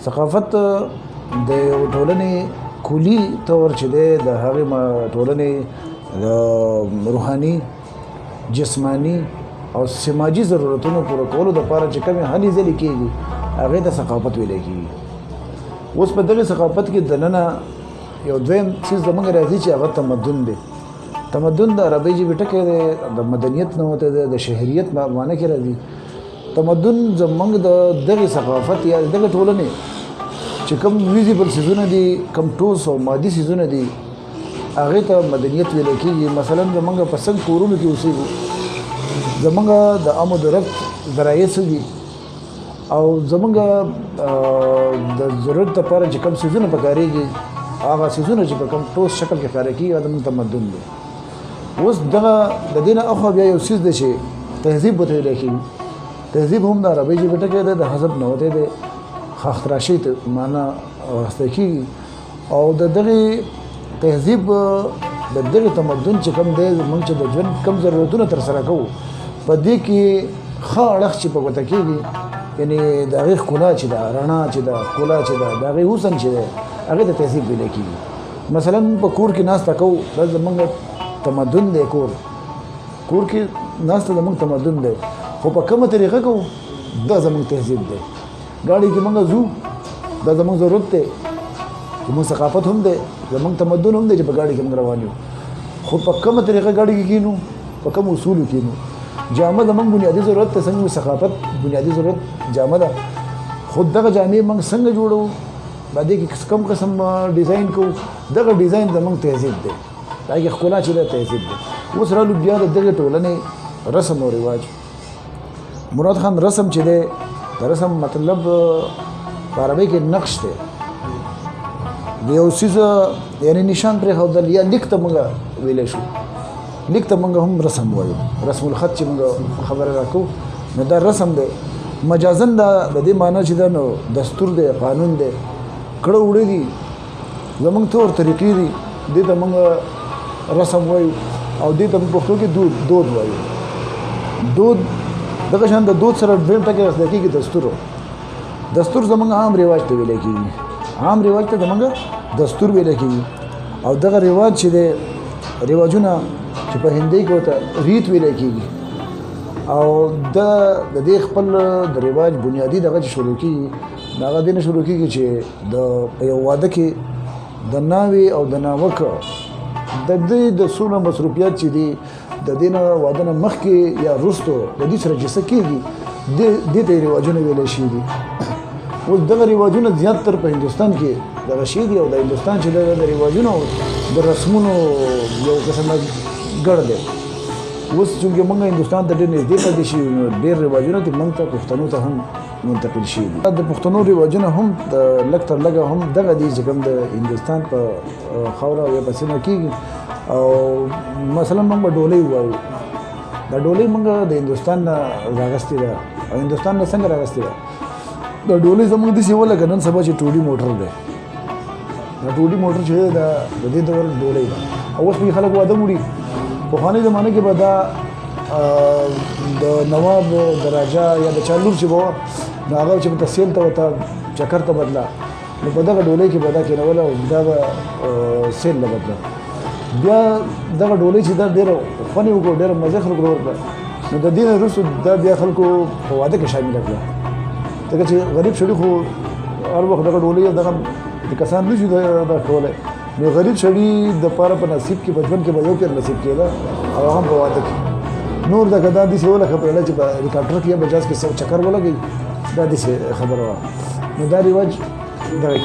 ثقافت د یو ټولنې کلی طور چې دی د هغې ټولنې د روحاني، جسماني او سماجي ضرورتونو پوره کولو دپاره چې کومې هلې ځلې کېږي هغې ته ثقافت ویلی کېږي. اوس په دغه ثقافت کې دننه یو دویم څیز زمونږ راځي چې هغه تمدن دی. تمدن د عربۍ ژبې ټکی دی، د مدنیت نه وتی دی، د شهریت معنی کې راځي. تمدن زمونږ د دغې ثقافت یا دغې ټولنې چې کوم ویزیبل څیزونه دي، کوم ټوس او مادي څیزونه دي، هغې ته مدنیت ویل کېږي. مثلا زمونږ په څنګه کورونو کې اوسېږو، زمونږ د آمد و رفت ذرایع څه دي او زمونږ د ضرورت لپاره چې کوم څیزونه پکارېږي، هغه څیزونه چې په کوم ټوس شکل کې ښکاره کېږي، هغه زمونږ تمدن دی. اوس دغه د دې نه اخوا بیا یو څیز دی چې تهذیب ورته ویل کېږي. تهذیب هم د عربۍ ژبې ټکی دی، د حذف نه وتی دی، ښاختراشۍ ته معنا اخیستل کېږي. او د دغې تهذیب د دغې تمدن چې کوم دی، موږ چې د ژوند کوم ضرورتونه ترسره کوو، په دې کې ښه اړخ چې په ګوته کېږي، یعنې د هغې ښکلا چې ده، رڼا چې ده، ښکلا چې ده، د هغې حسن چې دی، هغې ته تهذیب ویل کېږي. مثلا موږ په کور کې ناسته کوو، دا زموږ تمدن دی. کور کې ناسته زموږ تمدن دی، خو په کومه طریقه کوو دا زموږ تهذیب دی. ګاډي کې موږ ځو، دا زموږ ضرورت دی، زموږ ثقافت هم دی، زموږ تمدن هم دی چې په ګاډي کې موږ روان یو، خو په کومه طریقه ګاډي کې کینو، په کوم اصولو کینو. جامه زموږ بنیادي ضرورت دی، څنګه ثقافت بنیادي ضرورت جامه ده، خو دغه جامې موږ څنګه جوړو، په دې کې کوم قسم ډیزاین کوو، دغه ډیزاین زموږ تهذیب دی. دا کې ښکلا چې ده تهذیب دی. اوس رالو بیا د دغې ټولنې رسم او رواج. مراد خان رسم چې دی، د رسم مطلب په عربۍ کې نقش دی، د یو څیز یعنی نشان پرېښودل یا لیک ته موږ ویلی شو. لیک ته موږ هم رسم وایو، رسم الخط چې موږ خبره راکوو نو دا رسم دی. مجازن دا د دې معنی چې ده نو دستور دی، قانون دی، کړه وړه دي، زمونږ تور طریقې دي، دې ته موږ رسم وایو او دې ته پښتو کې دود وایو. دود دغه شان د دود سره دویم ټکی راځي کېږي دستور. دستور زمونږ عام رواج ته ویل کېږي، عام رواج ته زمونږ دستور ویل کېږي. او دغه رواج چې دی، رواجونه چې په هندۍ کې ورته ریت ویل کېږي، او د دې خپل د رواج بنیادي دغه چې شروع کېږي، هغه دې نه شروع کېږي چې د په یو واده کې د ناوې او د ناوک د دې د څومره مصروفیات چې دي، د دې نه واده نه مخکې یا وروسته د دې سره چې څه کېږي، دې ته رواجونه ویلی شي دي. اوس دغه رواجونه زیات تر په هندوستان کې دغه شی دي، او د هندوستان چې د رواجونو د رسمونو یو قسم ګړ دی. اوس چونکې موږ هندوستان ته ډېر نږدې پاتې شي، نو ډېر رواجونه چې موږ ته پښتنو ته هم منتقل شوي دي. د پښتنو رواجونه هم د لږ تر لږه هم دغه دي چې کوم د هندوستان په خاوره او یا په سیمه کېږي. او مثلا موږ به ډولۍ ووایو، دا ډولۍ موږ د هندوستان نه راغستې ده. او هندوستان نه څنګه راغستې ده؟ دا ډولۍ زموږ داسې وه لکه نن سبا چې ټوډي موټر دی. دا ټوډي موټر چې دی دا د دې دور ډولۍ ده، او اوس پکې خلک واده وړي. پخوانۍ زمانه کې به دا د نواب د راجا یا د چا لور چې به وه، نو هغه چې به سیل ته ورته چکر ته بدله، نو په دغه ډولۍ کې به دا کېنوله او دا به سیل له بدله. بیا دغه ډولۍ چې دا ډېره خوند یې وکړو، ډېره مزه خلکو ورکړه، نو د دې نه وروسته دا بیا خلکو په واده کې شامله کړه، ځکه چې غریب سړي خو هر وخت دغه ډولۍ دغه کسان نه شي دا کولی. نو غریب سړي د پاره په نصیب کې په ژوند کې به یو پیر نصیب کېده، او هغه هم په واده کې. نور دغه دا داسې ولکه په چې په هلیکاپټر کې یا په جاز کې چکر ولګوي، دا داسې خبره وه. نو دا رواج دغه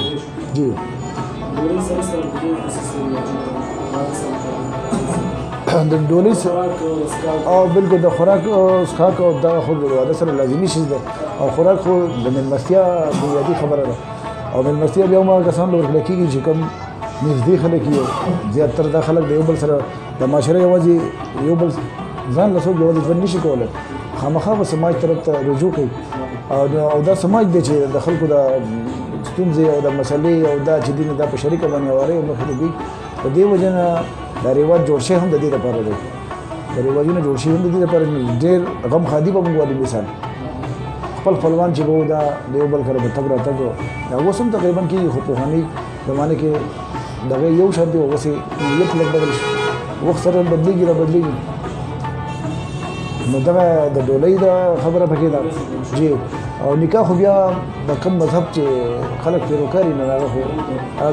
جی د ډولۍ او بالکل د خوراک او څښاک او دغه خو د واده سره لازمي شی دی، او خوراک خو د مېلمستیا بنیادي خبره ده. او مېلمستیا بیا هم هغه کسان له ورکړل کېږي چې کوم نږدې خلک یې، زیاتره دا خلک د یو بل سره د معاشره یوازې یو بل ځان له څوک یوازې ژوند نشي کولی، خامخا به سماج طرف ته رجوع کوي. او دا سماج دی چې د خلکو د ستونزې او د مسلې او دا چې دین دا په شریکه باندې اواري او مخې ته کوي. په دې وجه نه دا رواج جوړ شوی هم د دې لپاره دی، د رواجونه جوړ شوي هم د دې لپاره. ډېر غم ښادي به موږ والي مثال خپل خپل خپلوان چې به وو دا د یو بل سره به تګ راتګ دا اوس هم تقریبا کېږي، خو پخواني زمانه کې دغه یو شان دی، اوس یې نوعیت لږ بدل شو، وخت سره بدلېږي را بدلېږي. نو دغه د ډولۍ د خبره پکې ده جی. او نکاح خو بیا د کوم مذهب چې خلک پیروکاري نه، هغه خو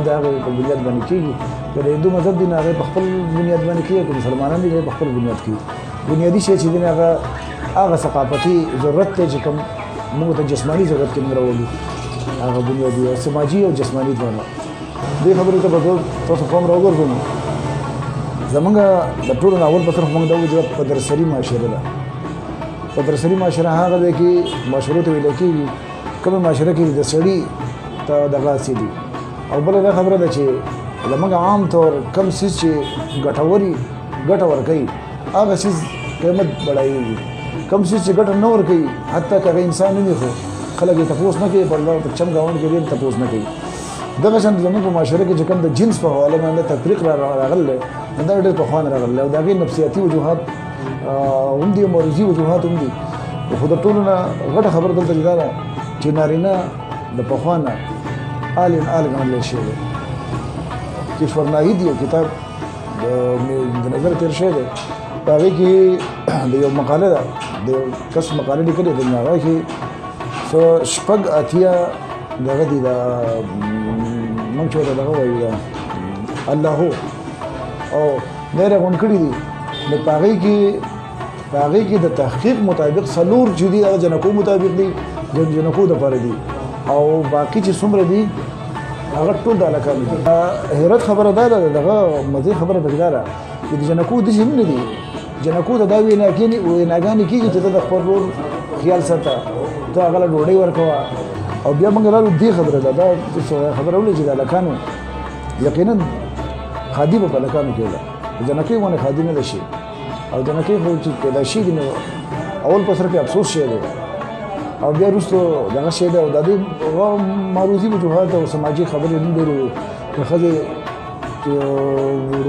د هغې په بنیاد باندې کېږي. که د هندو مذهب دی، نو هغه په خپل بنیاد باندې کېږي، که مسلمانان دي، په خپل بنیاد کېږي. بنیادي شی چې دی هغه هغه ثقافتي ضرورت دی چې کوم موږ ته جسماني ضرورت کې موږ راولو، هغه بنیادي او سماجي او جسماني دواړه. دې خبرې ته به تاسو پام راوګرځوم. زمونږ د ټولو نه اول په طرف موږ دا وجه پدرسري معاشره ده. پدرسري معاشره هغه دی کې معاشرو ته ویل کېږي کومه معاشره کې د سړي ته دغه څه دي. او بله دا خبره ده چې زمونږ عام طور کم څیز چې ګټوري ګټه ورکوي هغه څیز قیمت بړایږي، کم څیز چې ګټه نه ورکوي حتی که هغه انسان نه وي خو خلک یې تپوس نه کوي، په چم ګاونډ کې ډېر تپوس نه کوي. دغه شان زموږ په معاشره کې چې کوم د جنس په حواله باندې تفریق راغلی دی، دا ډېر پخوا نه راغلی او د هغې نفسیاتي وجوهات هم دي او مرضي وجوهات هم دي. خو د ټولو نه غټه خبره دلته دا ده چې نارینه د پخوا نه آل ان آل ګڼلی شوی دی. کشور ناهید یو کتاب د نظر تېر شوی دی، په هغې کې د یو مقاله ده، د یو کس مقاله لیکلې ده، هغه کې څه 86 دغه دي، دا موږ چې ورته دغه وایو دا الله هو او دا راغونډ کړي دي. نو په هغې کې د تحقیق مطابق څلور چې دي هغه جنکو مطابق دي، د جنکو دپاره دي، او باقي چې څومره دي هغه ټول د هلکانو دي. حیرت خبره دا ده، دغه مزې خبره پکې دا ده چې د جنکو داسې هم نه دي. جنکو ته دا ویناګانې کېږي چې ته د خپل ورور خیال ساته، ته هغه له ډوډۍ ورکوه. او بیا موږ راغلو دې خبره ده، دا خبره ولې چې د هلکانو یقینا ښادي به په هلکانو کې ده، جنکۍ باندې ښادي نه ده شي. او جنکۍ خو چې پیدا شي نو اول په سر کې افسوس شی دی او بیا وروسته دغه شی دی. او د دې معروضي وجوهات او سماجي خبرې هم ډېرې وې که ښځې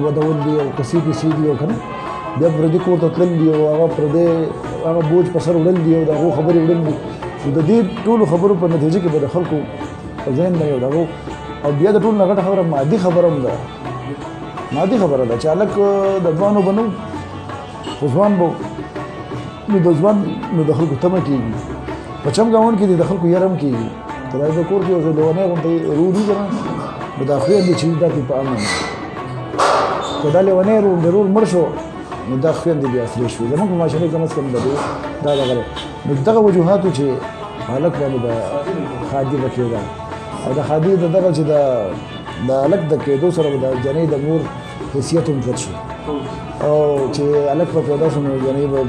ودول دي او کسې کیسې دي او که نه بیا پردي کور ته تلل دي او هغه پردی هغه بوج په سر وړل دي او د هغو خبرې وړل دي. نو د دې ټولو خبرو په نتیجه کې به د خلکو په ذهن باندې یو دغه او بیا د ټولو نه غټه خبره مادي خبره هم ده. مادي خبره ده چې هلک د ځوانو به نه خو ځوان به نو د ځوان نو د خلکو تمه کېږي. په چم ګاونډ کې د خلکو یره هم کېږي. که دا د کور کې یو لېونی غوندې روري که نه نو دا خویندې چې دا پرې په امن، که دا لېونی ورور مړ شو نو دا خویندې بیا سرې شوې. زموږ په معاشرې کم از کم د دې دا دغه دی. نو دغه وجوهاتو چې هلک باندې به ښادي به کېده او د ښادي د دغه چې د هلک د کېدو سره به د جنۍ د مور حیثیت هم زیات شو. او چې هلک به پیدا شو نو جنۍ به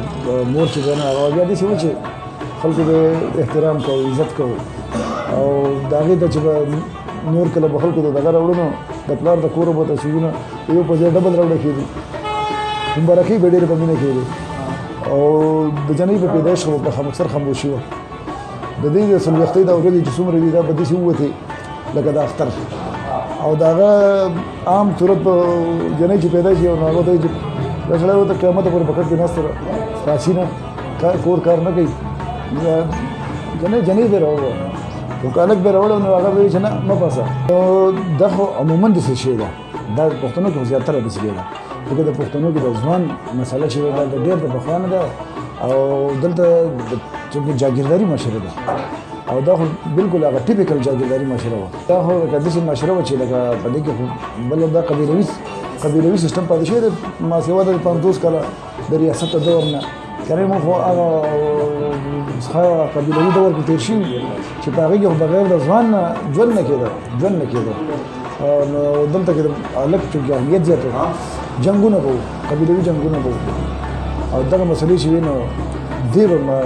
مور چې دی نو هغه بیا داسې و چې خلکو به احترام کوو، عزت کوو. او د هغې ته چې به نور کله به خلکو ته دغه راوړو نو د پلار د کوره به ته څیزونه یو په ځای ډبل راوړل کېدو، مبارکۍ به ډېرې په مینه کېدې. او د جنۍ په پیدایش خو به اکثر خاموشي وه. د دې د څلوېښتۍ دا ورځې چې څومره دي دا به داسې ووتې لکه د اختر. او د هغه عام صورت په جنۍ چې پیدا شي او نو هغه ته چې دا سړی ورته قیامته پورې په کټ کې ناست پاڅي نه، کور کار نه کوي، جنۍ جنۍ به راوړو. خو که هلک به راوړو نو هغه به وایي چې نه مه پاڅه. نو دا خو عموماً داسې شی ده، دا پښتنو کې خو زیاتره داسې شی ده، ځکه د پښتنو کې د ځوان مسله چې ده دا ډېر د پخوا نه ده. او دلته چونکې جاګیرداري معاشره ده او دا خو بالکل هغه ټیپیکل جاګیرداري معاشره وه. دا خو لکه داسې معاشره وه چې لکه په دې کې خو بل دا قبیلوي سیستم پاتې شوی دی، ما سوا د 50 کاله د ریاست د دور نه کنه موږ خو هغه څخه قبیلوي دور کې تېر شوي چې په هغې کې خو بغیر د ځوان نه ژوند نه کېده، ژوند نه کېده. نو دلته کې د هلک چونکې اهمیت زیات و، جنګونه به وو، قبیلوي جنګونه به وو او دغه مسلې چې وي نو دې به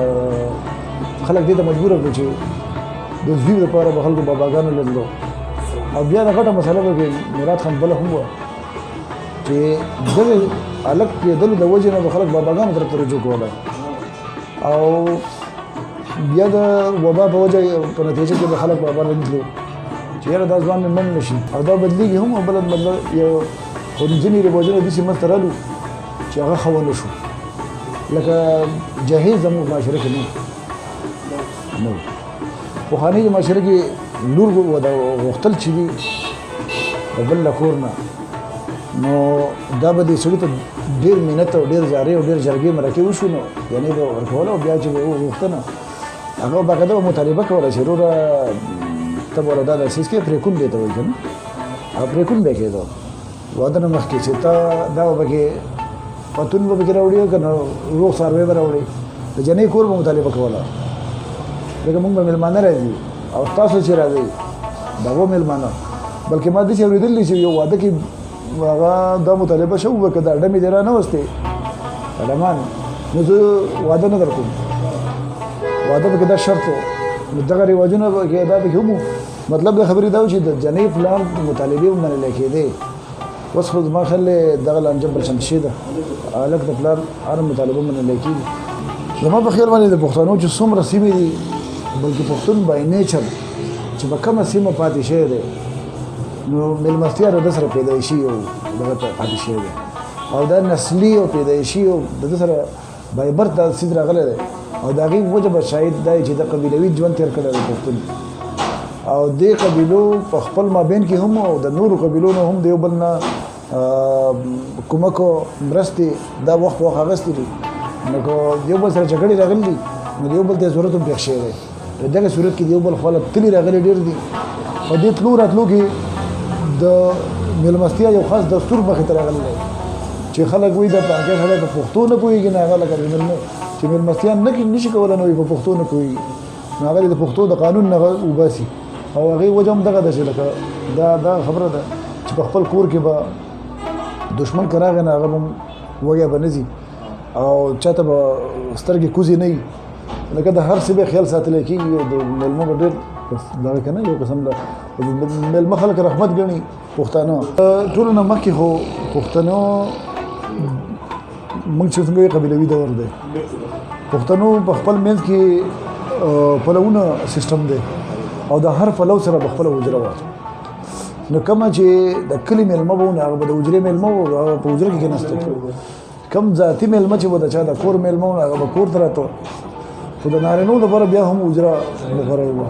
خلک دې ته مجبور کړو چې د زوی لپاره به خلکو باباګانو له تلو. او بیا د غټه مسله به کې مراد خان بله هم وه چې دغه هلک کېدلو د وجې نه به خلک باباګانو طرف ته رجوع کوله. او بیا د وبا په وجه په نتیجه کې به خلک بابا له نه تلو چې یاره دا ځوان مې مړ نه شي. او دا بدلېږي هم او بله بدله یو خو ځینې رواجونه داسې منځ ته رالو چې هغه ښه ونه شو، لکه جهیز زموږ معاشره کې نه، نه وو. پخواني معاشره کې لور غوښتل چې دي د بل له کور نه، نو دا به دې سړي ته ډېر منت او ډېر زارۍ او ډېر جرګې مرکې وشو، نو یعنې به ورکوله. او بیا چې به وغوښتنه هغه باقاعده به مطالبه کوله چې وروره ته به وله دا داسې څیز کې پرېکون دی ته وایي که نه، او پرېکون به یې کېده واده نه مخکې چې تا دا به پکې پتون به پکې راوړي او که نه روغ څاروی به راوړي. د جنۍ کور به مطالبه کوله، ځکه موږ به مېلمانه راځي او تاسو چې راځئ د هغو مېلمانه. بلکې ما داسې اورېدلي چې یو واده کې هغه دا مطالبه شوه که دا ډمې دې را نه وستې اډمان نو زه واده نه درکوم، واده پکې دا شرط و. نو دغه رواجونه پکې دا پکې هم. مطلب د خبرې دا و چې د جنۍ پلان مطالبې به منل کېدې. اوس خو زما خیال دی دغه لانجه بل شان شي ده، هلک د پلار هره مطالبه منل کېږي. زما په خیال باندې د پښتنو چې څومره سیمې دي، بلکې پښتون بای نیچر چې په کومه سیمه پاتې شوی دی، نو مېلمستیا د ده سره پیدایشي یو دغه پاتې شوی دی، او دا نسلي او پیدایشي او د ده سره بای برت دا څیز راغلی دی. او د هغې وجه به شاید دا چې د قبیلوي ژوند تېر کړی دی پښتون، او دې قبیلو په خپل مابین کې هم او د نورو قبیلو نه هم د یو بل نه کومک او مرستې دا وخت په وخت اخیستې دي. نو که یو بل سره جګړې راغلي دي نو د یو بل ته ضرورت هم پېښ شوی دی. په دغه صورت کې د یو بل خواله تلي راغلي ډېر دي. په دې تلو راتلو کې د مېلمستیا یو خاص دستور مخې ته راغلی دی چې خلک وایي دا پلانکی سړی په پښتو نه پوهېږي، نه هغه لکه چې مېلمستیا نه نشي کولی نو په پښتو نه پوهېږي، نو هغه د پښتو د قانون نه وباسي. او هغې وجه هم دغه ده چې لکه دا دا خبره ده چې په خپل کور کې به دښمن که راغی نه هغه به وږی به نه ځي او چاته به سترګې کوزې نه وي، لکه د هر څه به خیال ساتل کېږي. او د مېلمه به ډېر دغه که نه یو قسم د مېلمه خلک رحمت ګڼي پښتانه. ټولو نه مخکې خو پښتنو موږ چې څنګه قبیلوي دور دی، پښتنو په خپل منځ کې پلوونه سیستم دی او د هر پلو سره په خپله حجره وه. نو کومه چې د کلي مېلمه به و نو هغه به د حجرې مېلمه و، هغه په حجره کې کېناسته. کوم ذاتي مېلمه چې به د چا د کور مېلمه و نو هغه به کور ته راته، خو د نارینو لپاره بیا هم حجره مقرره وه.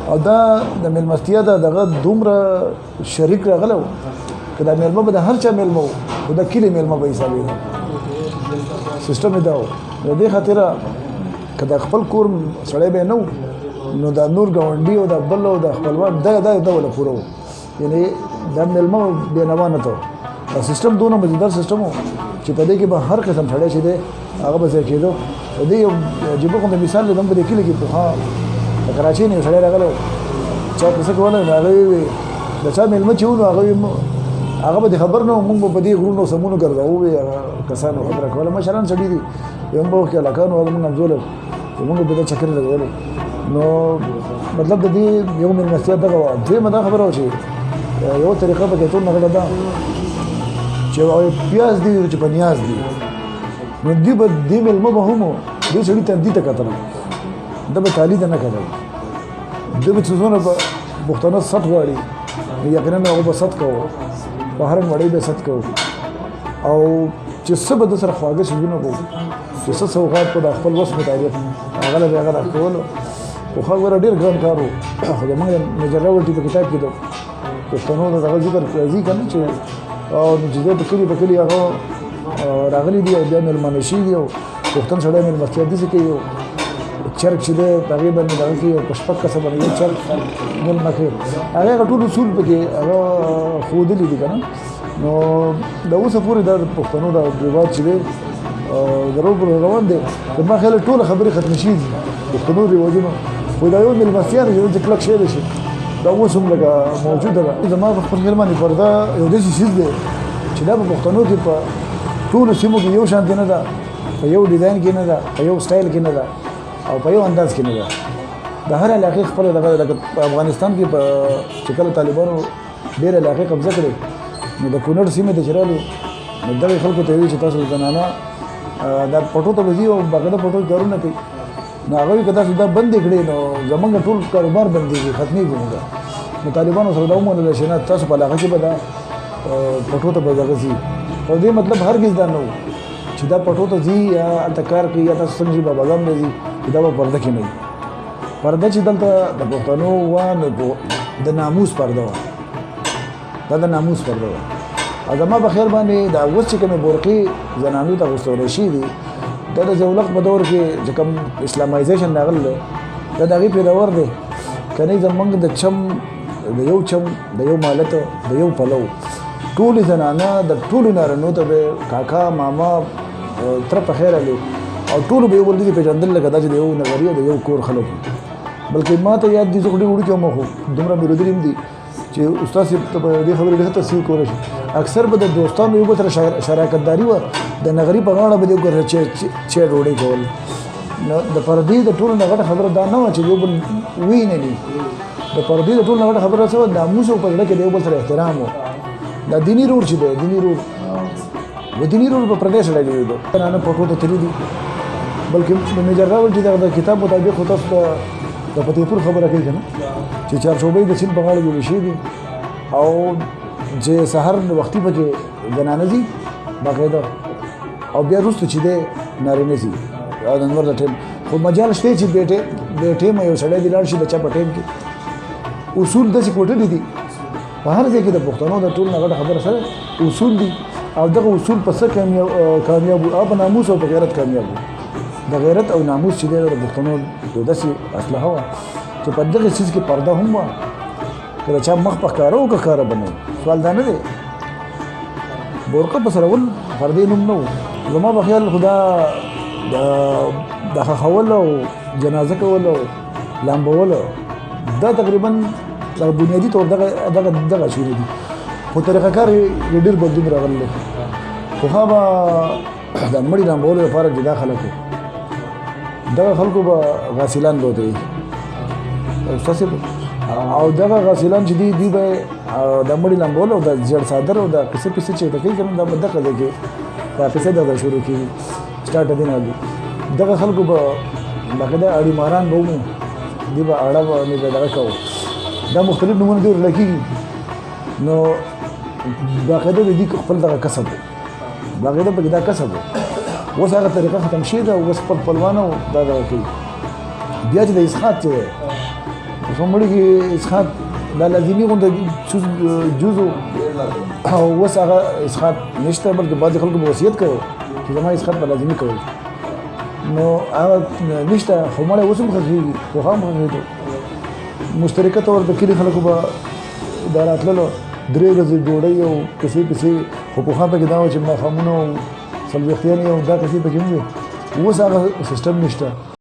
او دا د مېلمستیا د دغه دومره شریک راغلی و که دا مېلمه به د هر چا مېلمه و، خو د کلي مېلمه به حسابېده، سیستم یې دا و. له دې خاطره که د خپل کور سړی به نه و نو دا نور ګاونډي او د بل او د خپلوان دا دا دا وله پوره و، یعنې دا مېلمه بېنوا نه ته. دا سیستم دونه مزیدار سیستم و چې په دې کې به هر قسم سړی چې دی هغه به ځای کېدو. د دې یو عجیبه غوندې مثال دی، زموږ په دې کلي کې پخوا د کراچۍ نه یو سړی راغلی و، چا قصه کوله نو هغه وی د چا مېلمه چې و نو هغه هغه به دې خبر نه و، موږ به په دې غرونو سمونو ګرځاوو، وی هغه کسانو خبره کوله، مشران سړي دي، یو موږ کې هلکان وو، موږ همزولی موږ به دا چکرې لګولې. نو مطلب د دې یو مېلمستیا دغه وه. دویمه دا خبره وه چې یوه طریقه پکې ټول نه غټه ده چې پیاز دی چې په نیاز دی، نو دی به دې مېلمه به هم دې سړي تندي ته کتل، ده به تالي ته نه کتل. ده به چې څومره به پښتانه ست غواړي نو یقینا هغه به ست کوو، په هر مړۍ به ست کوو، او چې څه به د سره خواږه څیزونه کوو، چې څه سوغات په د خپل وس مطابق هغه له به هغه راکولو. خو ښه ګوره ډېر ګران کار و. خو زموږ د میجر راولټي په کتاب کې د پښتنو د دغه ذکر راځي که نه چې او نو چې دی په کلي په کلي هغه راغلي دي او بیا مېلمانه شوي دي، او پښتون سړی مېلمستیا داسې کوي، او چرګ چې دی په هغې باندې دغه کوي، او په شپږ کسه باندې یو چرګ مېلمه کوي. هغه هغه ټول اصول پکې هغه ښودلي دي که نه. نو د اوسه پورې دا د پښتنو دا رواج چې دی ضرور پر روان دی. زما خیال ټوله خبرې ختمې شوي دي پښتنو رواجونو، خو دا یو مېلمستیا ده چې کلک شی دی چې دا اوس هم لکه موجوده ده. زما په خپل خیال باندې پرده یو داسې څیز دی چې دا په پښتنو کې په ټولو سیمو کې یو شان نه ده، په یو ډیزاین کې نه ده، په یو سټایل کې نه ده، او په یو انداز کې نه ده. د هر علاقې خپله دغه لکه په افغانستان کې په چې کله طالبانو ډېره علاقې قبضه کړې نو د کونړ سیمې ته چې رالو نو دغې خلکو ته یې ویل چې تاسو زنانه دا پټو ته به ځي او باقاعده پټو کارونه کوي. نو هغه وایي که تاسو دا بندې کړې نو زمونږ ټول کاروبار بندېږي، ختمېږي موږ. نو طالبانو سره دا ومنله چې نه تاسو په علاقه کې به دا پټو ته به دغه ځي، خو دې مطلب هرګز دا نه و چې دا پټو ته ځي یا هلته کار کوي یا تاسو څنګه چې باباګان به ځي چې دا به پرده کې نه وي. پرده چې دلته د پښتنو وه نو د ناموس پرده وه، دا د ناموس پرده وه. او زما په خیال باندې دا اوس چې کومې بورقې زنانو ته اغوستول شوي دي، دا د ضیاءالحق په دور کې چې کوم اسلامایزیشن راغلی دی، دا د هغې پیداوار دی. که نه زمونږ د چم، د یو چم، د یو مالت، د یو پلو ټولې زنانه د ټولو نارینو ته به کاکا، ماما، تره په خیر علي، او ټولو به یو بل دې پېژندل لکه دا چې د یو نغري او د یو کور خلک وو. بلکې ما ته یاد دي، زه خو ډېر وړوکی وم، خو دومره مې اورېدلي هم دي چې استاد صاحب ته په دې خبرې ډېر ښه تفصیل کولی شي. اکثر به د دوستانو یو بل سره شراکتداري وه، د نغري په غاړه به دې وګوره چې ډوډۍ کول. نو د پردې د ټولو نه غټه خبره دا نه وه چې یو بل ویني، د پردې د ټولو نه غټه خبره څه وه؟ ناموس او په زړه کې د یو بل سره احترام و. دا دیني رول چې دی، دیني رول و، دیني رول په پردې سره جوړېدو. زنانه پټو ته تللي دي، بلکې د میجر راول چې دغه کتاب مطابق خو تاسو ته د فتح پور خبره کوي که نه، چې چارچوبۍ د سیند په غاړه جوړې شوې دي او چې سهار وختي پکې زنانه ځي باقاعده، او بیا وروسته چې دی نارینه ځي او د نور د ټایم خو مجال شته چې بې ټیمه یو سړی دې لاړ شي د چا په ټایم کې. اصول داسې کوټلي دي په هر ځای کې د پښتنو د ټول نه غټه خبره سره اصول دي، او دغه اصول په څه کامیاب وو؟ او په ناموس او په غیرت کامیاب وو. د غیرت او ناموس چې دی د پښتنو یو داسې اسلحه وه چې په دغه څیز کې پرده هم وه، که د چا مخ په ښکاره و که ښکاره به نه و، سوال دا نه دی. بورقه په سرول پردې نوم نه و. زما په خیال خو دا د ښخول او جنازه کول او لامبول دا تقریبا دغه بنیادي طور دغه دغه دغه شیونه دي، خو طریقه کار یې ډېر بدلون راغلی دی. پخوا به د مړي لامبولو لپاره جدا خلک وو، دغه خلکو به غاسلان به ورته وي استاد صاحب، او دغه غاسلان چې دي دوی به د مړي لامبول او د زیړ څادر او د قصې پسې چې ورته کوي که نه، دا به دغه ځای کې دا قصه دغه شروع کېږي، سټارټ دې نه دي. دغه خلکو به باقاعده اړي ماران به وو، دوی به اړه باندې به دغه کوو، دا مختلف نومونه دوی ورله کېږي. نو باقاعده د دوی خپل دغه کسب و، باقاعده پکې دا کسب و. اوس هغه طریقه ختم شوې ده، اوس خپل خپلوان او دا دغه کوي. بیا چې د اسقاط چې دی په مړي کې اسقاط دا لازمي غونډه جز و، او اوس هغه اسقاط نشته، بلکې بعضې خلکو به وصیت کوو چې زما اسقاط به لازمي کوي، نو هغه نشته. خو مړی اوس هم ښخېږي، پخوا هم ښخېدو. مشترکه طور د کلي خلکو به دا راتللو درې ورځې ډوډۍ او قصې پسې، خو پخوا پکې دا وه چې ماښامونه او څلوېښتیانې او دا قصې پکې هم وې. اوس هغه سیستم نشته.